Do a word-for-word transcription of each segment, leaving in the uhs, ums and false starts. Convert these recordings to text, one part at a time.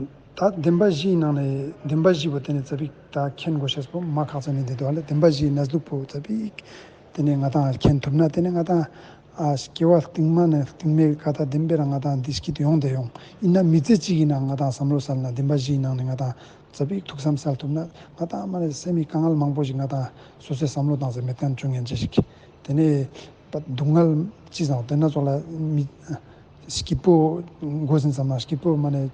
ད་བདེན་པ་བཞིའི་ནང་ནས་བདེན་པ་བཞི་པོ་དེ་ནས་ཙ་པིག་ད་མཁྱེན་དགོས་ཤེས་པོ་མ་ཁག་ཅན་ནི་འདི་འདུག་ལེ། བདེན་པ་བཞིའི་གནས་ལུགས་པོ་ཙ་པིག་དེ་ནས་ང་ཏང་མཁྱེན་ཐུབ་ན་དེ་ནས་ང་ཏང་ཨ་སྐྱེ་བ་རྟིང་མ་ནས་རྟིང་མའི་ཀ་ད་བདེན་པའི་རང་ང་ཏང་བདེ་སྐྱིད་ཡོང་དེ་ཡོང་། ཡིན་ན་མི་ཚེ་གཅིག་ཡིན་ན་ང་ཏང་བསམ་བློ་སལ་ན་བདེན་པ་བཞིའི་ནང་ནས་ང་ཏང་ཙ་པིག་ཐུགས་བསམ་སལ་ཐུབ་ན་ང་ཏང་མ་ནས་སེམས་ཀྱི་དཀའ་ངལ་མང་པོ་ཞིག་ང་ཏང་སོ་སོའི་བསམ་བློ་བཏང་ཚེ་མེད་མཁན་བྱུང་ཡན་ཆེ་ཞིག་དེ་ནས་པ་སྡུག་བསྔལ་ཅི་ཟང་དེ་ན་ཚོགས་ལ་མི་སྐྱིད་པོ་དགོས་ཟིན་བསམ་ན་སྐྱིད་པོ་མ་ནས་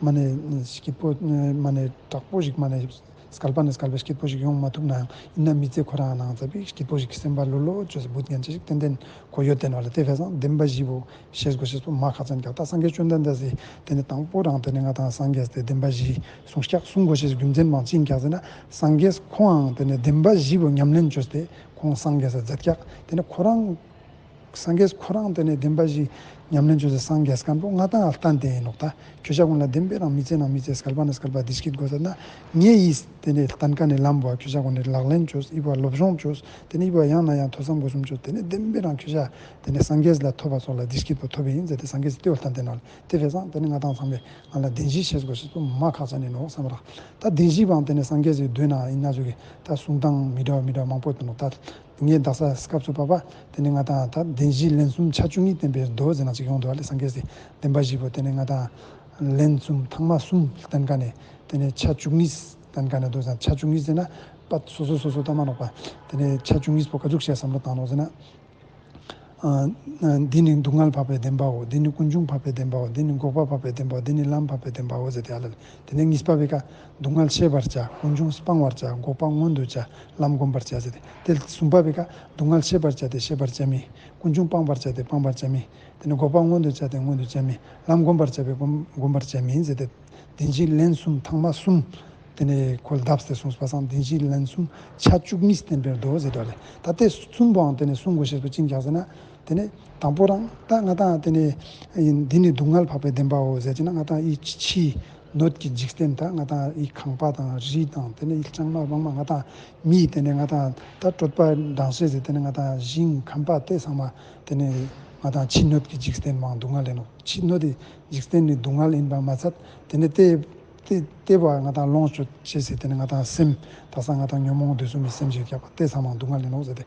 མ་ནས་སྐྱིད་པོ་མ་ནས་དྲག་པོ་ཞིག་མ་ནས་སྐལ་པ་ནས་སྐལ་པ་སྐྱིད་པོ་ཞིག་ཡོང་མ་ཐུབ་ན་ཡང་ཡིན་ན་མི་ཚེ་ཁོ་རང་ནང་ཙ་པིག་སྐྱིད་པོ་ཞིག་སེམས་པ་ལྷོད་ལྷོད་བཅོས་སེ་བུད་མཁན་ཅིག་ཏན་ཏན་ཁོ་ཡོད་དེ་ནོག་ལེ། དེ་བས་སང་བདེན་པ་བཞི་པོ་ཤེས་དགོས་ཤེས་པོ་མ་ཁག་ཅན་ཀྱག་ད་སངས་རྒྱས་བཅོམ་ལྡན་འདས་སི་དེ་ནས་དང་པོ་རང་དེ་ནས་ང་ཏང་སངས་རྒྱས་དེ་བདེན་པ་བཞི་གསུང་སྐྱག་གསུང་དགོས་ཤེས་རྒྱུ་མཚན་མང་ཅི་ཡིན་ཀྱག་ཟེར་ན་སངས་རྒྱས་ཁོང་ཨང་དེ་ནས་བདེན་པ་བཞི་པོ་ཉམས་ལེན་བཅོས་ཏེ་ཁོང་སངས་རྒྱས་ས་མཛད་ཀྱག་དེ་ནས་ཁོ་རང་སངས་རྒྱས་ཁོ་རང་དེ་ནས་བདེན་པ་བཞི་ཉམས་ལེན་བཅོས་ཏེ་སངས་རྒྱས་མཁན་པོ་ང་ཏང་ལྟན་དེ་ཡིན་ནོག་ད་ཁྱོད་ཅག་ཀུན་ལ་བདེན་པའི་རང་མི་ཚེ་ནང་མི་ཚེ་སྐལ་པ་ནས་སྐལ་པ་བདེ་སྐྱིད་དགོས་ཟེར་ན་ངས་ཡིས་དེ་ནས་ལྟན་མཁན་ནི་ལམ་པོ་ཁྱོད་ཅག་ཀུན་ནས་ལག་ལེན་བཅོས་ཨི་བ་སློབ་སྦྱོང་བཅོས་དེ་ནས་ཨི་བ་ཡང་ན་ཡང་ཐོས་བསམ་སྒོམ་གསུམ་བཅོས་དེ་ནས་བདེན་པའི་རང་ཁྱོད་ཅག་དེ་ནས་སངས་རྒྱས་ལ་ཐོབ་པ་ཚོགས་ལ་བདེ་སྐྱིད་པོ་ཐོབ་པ་ཡིན་ཟེར་ཏེ་སངས་རྒྱས་སི་ལྟོས་ལྟན་དེ་ནོག་དེ་བས་སང་དེ་ནི་ང་ཏང་ཚང་མས་ང་ལ་བདེན་བཞི་ཤེས་དགོས་ཤེས་པོ་མ་ཁག་ཅན་ནི་ནོག་བསམ་ར། ད་བདེན་བཞི་པའང་དེ་ནི་སངས་རྒྱས་སི་མདོ་ན་ཡིན་ན་ཟུག་གི་ད་གསུང་སྟངས་མི་འདྲ་བ་མི་འདྲ་བ་མང་པོ་འདུག་ནོག་ད་ངས་དག་ས་སྐབས་སུ་བབ་པ་དེ་ནི་ང་ཏང་ད་བདེན་བཞི་ལན་གསུམ་ཆ་བཅུ་གཉིས་བསྟན་པའི་མདོ་ཟེར་ན་ཅིག་ཡོང་འདུག་བ་ལེ། སངས་རྒྱས་སི་བདེན་པ་བཞི་པོ་དེ་ནི་ང་ཏང་ལན་གསུམ་ཐེངས་མ་གསུམ་བསྟན་མཁན་ནི་དེ་ནི་ཆ་བཅུ་གཉིས་བསྟན་མཁན་ནི་མདོ་ཟེར་ན་ཆ་བཅུ་གཉིས་ཟེར་ན་པ་སོ་སོ་སོ་སོ་ལྟ་མ་ནོག་པ་དེ་ནི་ཆ་བཅུ་གཉིས་པོ་ག་ཟུག་བཤད་བསམ་བློ་བཏང་ནོག་ཟེར་ན། ཨ་འདི་ནི་སྡུག་བསྔལ་འཕགས་པའི་བདེན་པའོ། འདི་ནི་ཀུན་འབྱུང་འཕགས་པའི་བདེན་པའོ། འདི་ནི་འགོག་པ་འཕགས་པའི་བདེན་པའོ། འདི་ནི་ལམ་འཕགས་པའི་བདེན་པའོ་ཟེར་ཏེ་ཨ་ལ་ལེ། དེ་ནས་གཉིས་པ་བོའི་ཀ་སྡུག་བསྔལ་ཤེས་པར་བྱ། ཀུན་འབྱུང་སྤང་བར་བྱ། འགོག་པ་མངོན་དུ་བྱ། ལམ་བསྒོམ་པར་བྱ་ཟེར་ཏེ། དེ་གསུམ་པ་བོའི་ཀ་སྡུག་བསྔལ་ཤེས་པར་བྱ་སྟེ་ཤེས་པར་བྱ་མིན། ཀུན་འབྱུང་སྤང་བར་བྱ་སྟེ་སྤང་བར་བྱ་མིན། དེ་ནས་འགོག་པ་མངོན་དུ་བྱ་སྟེ་མངོན་དུ་བྱ་མིན། ལམ་བསྒོམ་པར་བྱ་སྟེ་བསྒོམ་བསྒོམ་པར་བྱ་མིན་ཟེར་ཏེ། བདེན་བཞི་ལན་གསུམ་ཐེངས་མ་གསུམ། དེ་ནས་ཁོ་ལ་བརྡབས་ཏེ་གསུངས་པ་སང་བདེན་བཞི་ལན་གསུམ་ཆ་བཅུ་གཉིས་བསྟན་པའི་མདོ་ཟེར་དོ་ལེ། ད་དེ་གསུམ་པོའང་དེ་ནས་གསུང་དགོས་ཤེས་པོ་ཅི་ཡིན་ཀྱག་ཟེར་ན། དེ་ནས་དང་པོ་རང་ད་ང་ཏང་དེ་ནས་འདི་ནི་སྡུག་བསྔལ་འཕགས་པའི་བདེན་པའོ་ཟེར་གྱི་ན་ང་ཏང་ཨི་ཕྱི་སྣོད་ཀྱི་འཇིག་རྟེན་ད་ང་ཏང་ཨི་ཁང་པ་དང་རི་དང་དེ་ནས་ཨི་ལྕང་མ་སྦང་མ་ང་ཏང་མི་དེ་ནས་ང་ཏང་ད་གྲོད་པ་འགྲངས་ཤེས་ཟེར་དེ་ནས་ང་ཏང་ཞིང་ཁང་པ་དེ་ཚང་མ་དེ་ནས་ང་ཏང་ཕྱི་སྣོད་ཀྱི་འཇིག་རྟེན་མང་སྡུག་བསྔལ་ཡིན་ནོག་ཕྱི་སྣོད་ཀྱི་འཇིག་རྟེན་ནི་སྡུག་བསྔལ་ཡིན་པ་མ་ཚད་དེ་ནས་དེ། དེ་དེ་བ་ང་ཏང་ལོངས་སྤྱོད་ཅེས་ཟེར་དེ་ནི་ང་ཏང་སེམས་དག་ས་ང་ཏང་ཉོན་མོངས་བདེ་གསུམ་མི་སེམས་ཤིག་རྒྱབ་པ་དེ་ཚང་མ་སྡུག་བསྔལ་ཡིན་ནོག་ཟེར་ཏེ།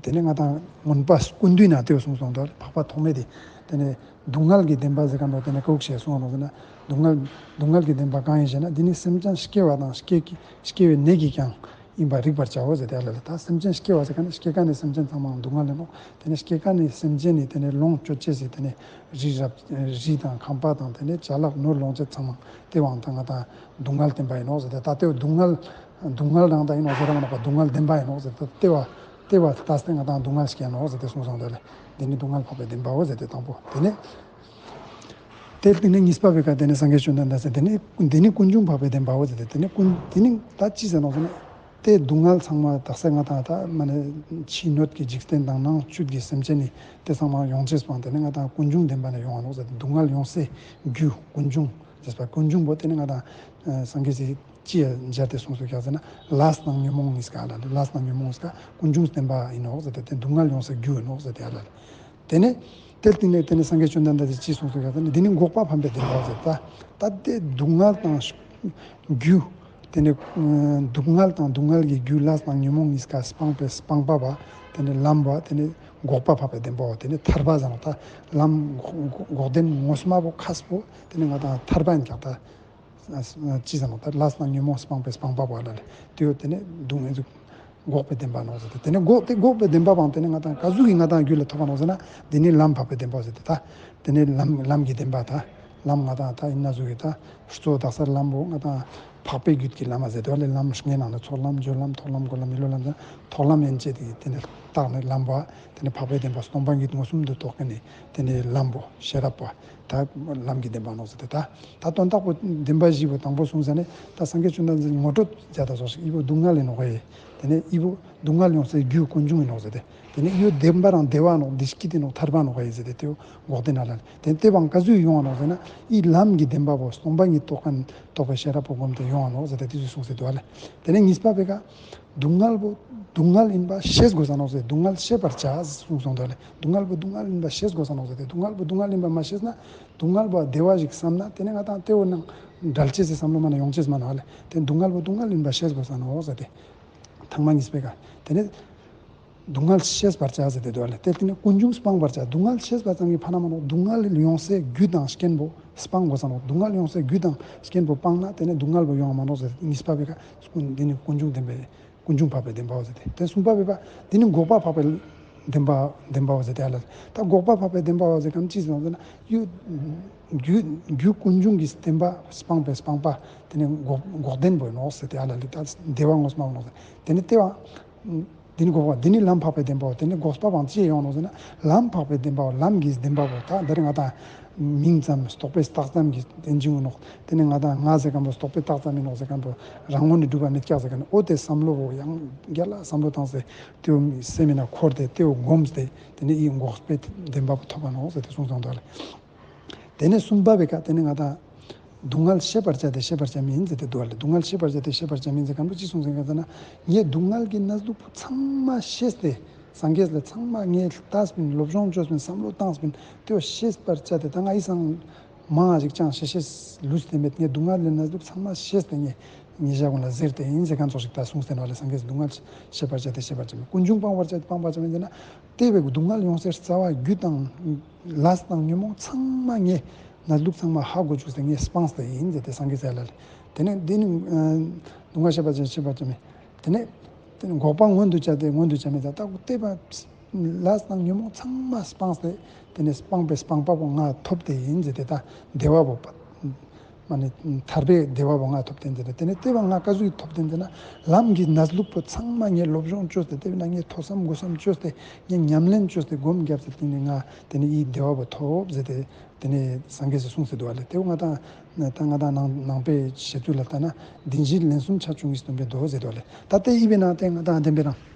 དེ་ནི་ང་ཏང་མངོན་པ་ཀུན་བཏུས་ན་དེ་གསུངས་སོང་དོ། འཕགས་པ་ཐོགས་མེད་དེ་དེ་ནི་སྡུག་བསྔལ་གྱི་བདེན་པ་ཟེར་ག་འདུག་དེ་ནི་ཀ་ཟུག་ཞེས་གསུངས་ནོག་ཟེར་ན། སྡུག་བསྔལ་སྡུག་བསྔལ་གྱི་བདེན་པ་གང་ཡིན་ཞེ་ན། འདི་ནི་སེམས་ཅན་སྐྱེ་བ་དང་སྐྱེ་སྐྱེ་བའི་ནད་ཀྱི་ཀྱང་ཡིན་པར་རིག་པར་བྱའོ་ཟེར་ཏེ་ཨ་ལ་ལེ། ད་སེམས་ཅན་སྐྱེ་བ་ཟེར་ག་ནི་སྐྱེ་ག་ནི་སེམས་ཅན་ཚང་མ་སྡུག་བསྔལ་ཡིན་ནོག་དེ་ནི་སྐྱེ་ག་ནི་སེམས་ཅན་ནི་དེ་ནི་ལོངས་སྤྱོད་ཅེས་ཟེར་དེ་ནི་རི་རབ་རི་དང་ཁང་པ་དང་དེ་ནས་ཅ་ལག་ནོར་ལོངས་སྤྱོད་ཚང་མ་དེ་བའང་ད་ང་ཏང་སྡུག་བསྔལ་བདེན་པ་ཡིན་ནོག་ཟེར་ཏེ། ད་དེ་སྡུག་བསྔལ་སྡུག་བསྔལ་རང་ད་ཡིན་ནོག་ཟེར་ར་མ་ནོག་པ་སྡུག་བསྔལ་བདེན་པ་ཡིན་ནོག་ཟེར་ཏེ། དེ་བ་དེ་བ་ལྟས་ཏེ་ང་ཏང་སྡུག་བསྔལ་སྐྱེ་ནོག་ཟེར་ཏེ་གསུངས་སོང་དེ་ལེ། དེ་ནི་སྡུག་བསྔལ་འཕགས་པའི་བདེན་པའོ་ཟེར་ཏེ་དང་པོ། དེ་ནས་དེ་དེ་ནས་གཉིས་པ་བོའི་ཀ་དེ་ནས་སངས་རྒྱས་བཅོམ་ལྡན་འདས་ཟེར་དེ་ནི་དེ་ནི་ཀུན་འབྱུང་འཕགས་པའི་བདེན་པའོ་ཟེར་ཏེ། དེ་ནི་ཀུན་དེ་ནི་ད་ཅི་ཟེར་ནོག་ཟེར་ན། དེ་སྡུག་བསྔལ་ཚང་མ་དག་ས་ང་ཏང་ད་མ་ནི་ཕྱི་སྣོད་ཀྱི་འཇིག་རྟེན་དང་ནང་བཅུད་ཀྱི་སེམས་ཅན་ནི་དེ་ཚང་མ་ཡོང་ཅེས་པོ་དེ་ནི་ང་ཏང་ཀུན་འབྱུང་བདེན་པ་ནས་ཡོང་བ་ནོག་ཟེར་ཏེ། སྡུག་བསྔལ་ཡོང་སའི་རྒྱུ་ཀུན་འབྱུང་ཟེར་པ་ཀུན་འབྱུང་པོ་དེ་ནི་ང་ཏང་སངས་རྒྱས་སི་ཅི་ཡ་སྦྱར་ཏེ་གསུངས་སོང་ཀྱག་ཟེར་ན། ལས་དང་ཉོན་མོངས་གཉིས་ཀ་ལ་ལས་དང་ཉོན་མོངས་གཉིས་ཀ་ཀུན་འབྱུང་བདེན་པ་ཡིན་ནོག་ཟེར་ཏེ། དེ་སྡུག་བསྔལ་ཡོང་སའི་རྒྱུ་ཡིན་ནོག་ཟེར་ཏེ་ཨ་ལ་ལེ། དེ་ནས་དེ་སྟིང་ནས་དེ་ནས་སངས་རྒྱས་བཅོམ་ལྡན་འདས་ཀྱིས་ཅི་གསུངས་སོང་ཡ་ཟེར་ན། འདི་ནི་འགོག་པ་འཕགས་པའི་བདེན་པའོ་ཟེར། ད་ད་དེ་སྡུག་བསྔལ་དང་རྒྱུ། དེ་ནས་སྡུག་བསྔལ་དང་སྡུག་བསྔལ་གྱི་རྒྱུ་ལས་དང་ཉོན་མོངས་གཉིས་ཀ་སྤངས་པའི་སྤངས་པ་བ། དེ་ནས་ལམ་བ། དེ་ནས་འགོག་པ་འཕགས་པའི་བདེན་པའོ། དེ་ནས་ཐར་པ་ཟེར་ནོག་ད་ལམ་འགོག་འགོག་བདེན་ངོ་མ་བོ་མཁས་པོ་དེ་ནས་ང་ཏང་ཐར་པ་ཡིན་ཀྱག་ད། ཅི་ཟེར་ནོག་ད་ལས་དང་ཉོན་མོངས་སྤངས་པའི་སྤངས་པ་བ་ལ་ལེ། དེ་ཡོད་དེ་ནས་སྡུག་བསྔལ་འགོག་པའི་བདེན་པ་ནོག་ཟེར་ཏེ། དེ་ནས་འགོག་དེ་འགོག་པའི་བདེན་པ་བའང་དེ་ནས་ང་ཏང་ག་ཟུག་གི་ང་ཏང་རྒྱུད་ལ་ཐོབ་པ་ནོག་ཟེར་ན། འདི་ནི་ལམ་འཕགས་པའི་བདེན་པ་ཟེར་ཏེ། ད་དེ་ནས་ལམ་ལམ་གྱི་བདེན་པ་ད་ལམ་ང་ཏང་ད་ཡིན་ན་ཟུག་གི་ད་གཙོ་བོ་དག་ས་ལམ་བོ་ང་ཏང་འཕགས་པའི་རྒྱུད་ཀྱི་ལམ་མ་ཟེར་ཏེ་བ་ལེ། ལམ་ལྔའི་ནང་ནས་ཚོགས་ལམ་སྦྱོར་ལམ་ཐོག་ལམ་འཁོར་ལམ་མི་སློབ་ལམ་ཟེར་ཐོག་ལམ་ཡན་ཆད་དེ་དེ་ནས་བརྟགས་ནས་ལམ་བ། དེ་ནས་འཕགས་པའི་བདེན་པ་སྟོང་པ་ཉིད་མངོན་སུམ་དུ་རྟོགས་མཁན་ནི་དེ་ནས་ལམ་བོ་ཤེས་རབ་བ། ད་ལམ་གྱི་བདེན་པ་ནོག་ཟེར་ཏེ། ད་ད་དོན་དག་པོ་བདེན་པ་བཞི་པོ་དང་པོ་གསུངས་ཟ་ནས་ད་སངས་རྒྱས་བཅོམ་ལྡན་འདས་ངོ་སྤྲོད་མཛད་ད་སོགས་ཤིག་ཨི་བོ་སྡུག་བསྔལ་ཡིན་ནོག་ཧེ། དེ་ནས་ཨི་བོ་སྡུག་བསྔལ་ཡོང་སའི་རྒྱུ་ཀུན་འབྱུང་ཡིན་ནོག་ཟེར་ཏེ། དེ་ནས་ཨི་བོ་བདེན་པ་རང་བདེ་བ་ནོག་བདེ་སྐྱིད་དེ་ནོག་ཐར་པ་ནོག་ཧེ་ཟེར་ཏེ། དེ་བོ་འགོག་བདེན་ན་ལ་ལེ། དེ་དེ་བའང་ག་ཟུག་ཡོང་བ་ནོག་ཟེར་ན། ཨི་ལམ་གྱི་བདེན་པ་བོ་སྟོང་པ་ཉིད་རྟོགས་མཁན་རྟོགས་པའི་ཤེས་རབ་བོ་བསྒོམས་ཏེ་ཡོང་བ་ནོག་ཟེར་ཏེ་དེ་ཟུག་གསུངས་ཟེར་འདུག་བ་ལེ། དེ་ནས་གཉིས་པ་བོའི་ཀ་སྡུག་བསྔལ་བོ་སྡུག་བསྔལ་ཡིན་པ་ཤེས་དགོས་ས་ནོག་ཟེར། སྡུག་བསྔལ་ཤེས་པར་བྱ་གསུངས་སོང་དོ་ལེ། སྡུག་བསྔལ་བོ་སྡུག་བསྔལ་ཡིན་པ་ཤེས་དགོས་ས་ནོག་ཟེར་ཏེ། སྡུག་བསྔལ་བོ་སྡུག་བསྔལ་ཡིན་པ་མ་ཤེས་ན་སྡུག་བསྔལ་བོ་བདེ་བ་ཞིག་བསམ་ན་དེ་ནས་ང་ཏང་དེ་བོ་ནང་ བྲལ་ཅེས་སི་བསམ་བློ་མ་ན་ཡོང་ཅེས་མ་ནོག་ལེ། དེ་སྡུག་བསྔལ་བོ་སྡུག་བསྔལ་ཡིན་པ་ཤེས་དགོས་ས་ནོག་ཟེར་ཏེ། ཐེངས་མ་གཉིས་པའི་ཀ་དེ་ནི་སྡུག་བསྔལ་ཤེས་པར་བྱ་ཟེར་ཏེ་འདུག་ལེ། དེ་དེ་ནི་ཀུན་འབྱུང་སྤང་བར་བྱ། སྡུག་བསྔལ་ཤེས་པ་ཙམ་གྱིས་ཕན་ན་མ་ནོག། སྡུག་བསྔལ་ཡོང་སའི་རྒྱུ་དང་རྐྱེན་པོ་སྤང་དགོས་ས་ནོག། སྡུག་བསྔལ་ཡོང་སའི་རྒྱུ་དང་རྐྱེན་པོ་སྤངས་ན་དེ་ནི་སྡུག་བསྔལ་བོ་ཡོང་བ་མ་ནོག་ཟེར་ཏེ། གཉིས་པ་པའི་ཀ་དེ་ནི་ཀུན་འབྱུང་བདེན་པའི་ཀུན་འབྱུང་འཕགས་པའི་བདེན་པའོ་ཟེར་ཏེ། དེ་གསུམ་པ་བོ་དེ་ནི་འགོག་པ་འཕགས་པའི་བདེན་པ་བདེན་པའོ་ཟེར་ཏེ་ཨ་ལ། ད་འགོག་པ་འཕགས་པའི་བདེན་པའོ་ཟེར་གམ་ཅི་ཟེར་ན་རྒྱུ་རྒྱུ་རྒྱུ་ཀུན་འབྱུང་གི་བདེན་པ་སྤངས་པའི་སྤངས་པ་དེ་ནི་འགོག་འགོག་བདེན་པོ་ཡིན་ནོག་ཟེར་ཏེ་ཨ་ལ་ལི། ད་བདེ་བ་དངོས་མ་ཡིན་ནོག་ཟེར། དེ་ནི་དེ་བ་དེ་ནི་འགོག་པ་དེ་ནི་ལམ་འཕགས་པའི་བདེན་པའོ། དེ་ནི་འགོག་པ་བང་ཅི་ཡོང་ནོག་ཟེར་ན་ལམ་འཕགས་པའི་བདེན་པའོ། ལམ་གྱི་བདེན་པ་བོ་ད་དེ་རིང་ང་དང་མིང་ཙམ་རྟོག་པས་བཏགས་ཙམ་གྱི་རྟེན་འབྱུང་ཡིན་ནོག། དེ་ནི་ང་དང་ང་ཟེར་མཁན་པོ་རྟོག་པས་བཏགས་ཙམ་ཡིན་ནོག་ཟེར་མཁན་པོ་རང་ངོས་ནས་གྲུབ་པ་མེད་ཀྱག་ཟེར་མཁན་འོ་དེ་བསམ་བློ་བོ་ཡང་རྒྱལ་ལ་བསམ་བློ་བཏང་སྟེ་དེ་བོ་སེམས་མི་ནང་འཁོར་ཏེ་དེ་བོ་བསྒོམས་ཏེ་དེ་ནི་ཨི་འགོག་པའི་བདེན་པ་བོ་ཐོབ་པ་ནོག་ཟེར་ཏེ་གསུངས་སོང་དོ་ལེ། དེ་ནས་གསུམ་པ་བོའི་ཀ་དེ་ནི་ང་དང་སྡུག་བསྔལ་ཤེས་པར་བྱ་སྟེ་ཤེས་པར་བྱ་མིན་ཟེར་ཏེ་འདུག་ལེ། སྡུག་བསྔལ་ཤེས་པར་བྱ་སྟེ་ཤེས་པར་བྱ་མིན་ཟེར་མཁན་པོ་ཅི་གསུངས་ཟེར་མཁན་ཟེར་ན་ངས་སྡུག་བསྔལ་གྱི་གནས་ལུགས་པོ་ཚང་མ་ཤེས་ཏེ། སངས་རྒྱས་ལ་ཚང་མ་ངས་ལྟས་པིན་སློབ་སྦྱོང་བཅོས་པིན་བསམ་བློ་བཏངས་པིན་དེ་བོ་ཤེས་པར་བྱ་སྟེ། ད་ང་ཨི་སང་མང་ང་ཞིག་ཅང་ཤེས་ཤེས་ལུས་ཏེ་མེད། ངས་སྡུག་བསྔལ་གྱི་གནས་ལུགས་ཚང་མ་ཤེས་ཏེ་ངས་ཉེ་ཞ་ཀུན་ལ་ཟེར་ཏེ་ཡིན་ཟེར་མཁན་ཙོགས་ཤིག་ད་གསུངས་ཏེ་ནོག་ལེ། སངས་རྒྱས་སྡུག་བསྔལ་ཤེས་པར་བྱ་སྟེ་ཤེས་པར་བྱ་མིན། ཀུན་འབྱུང་སྤང་བར་བྱ་སྟེ་སྤང་བར་བྱ་མིན་ཟེར་ན་དེ་བོའི་སྡུག་བསྔལ་ཡོང་སའི་རྩ་བ་རྒྱུ་དང་ལས་དང་ཉོན་མོངས་ཚང་མ་ངས་གནས་ལུགས་ཚང་མ་ཧ་གོ་བཅུག་སྟེ་ངས་སྤངས་ཏེ་ཡིན་ཟེར་ཏེ་སངས་རྒྱས་ཟེར་ལ་ལེ། དེ་ནས་དེ་ནི་སྡུག་བསྔལ་ཤེས་པར་བྱ་སྟེ་ཤེས་པར་བྱ་མིན། དེ་ནས་དེ་ནི་འགོག་པ་མངོན་དུ་བྱ་སྟེ་མངོན་དུ་བྱ་མིན་ཟེར། ད་དེ་བོ་ལས་དང་ཉོན་མོངས་ཚང་མ་སྤངས་ཏེ་དེ་ནི་སྤངས་པའི་སྤངས་པ་བོ་ང་ཐོབ་སྟེ་ཡིན་ཟེར་ཏེ། ད་བདེ་བ་བོ་མ་ནི་ཐར་པའི་བདེ་བ་བོ་ང་ཐོབ་སྟེ་ཡིན་ཟེར་ཏེ། དེ་ནི་དེ་བོ་ང་ག་ཟུག་གི་ཐོབ་སྟེ་ཡིན་ཟེར་ན་ལམ་གྱི་གནས་ལུགས་པོ་ཚང་མ་ངས་སློབ་སྦྱོང་བཅོས་ཏེ་དེ་བོ་ན་ངས་ཐོས་བསམ་སྒོམ་གསུམ་བཅོས་ཏེ་ངས་ཉམས་ལེན་བཅོས་ཏེ་སྒོམ་བརྒྱབ་སྟེ་དེ་ནི་ང་དེ་ནི་ཨི་བདེ་བ་བོ་ཐོབ་ཟེར་ཏེ་དེ་ནི་སངས་རྒྱས་སུ་གསུངས་ཏེ་འདུག་ལེ། དེ་བོ་ང་དང་ད་ང་དང་ནང་ནང་པའི་བཤད་ཚུལ་ལ་ལྟ་ན་བདེན་བཞི་ལན་གསུམ་ཆ་ཆུང་གིས་སྟོན་པའི་མདོ་ཟེར་འདུག་ལེ། ད་དེ་ཨི་བོའི་ནང་དེ་ང་དང་བདེན་པའི་རང་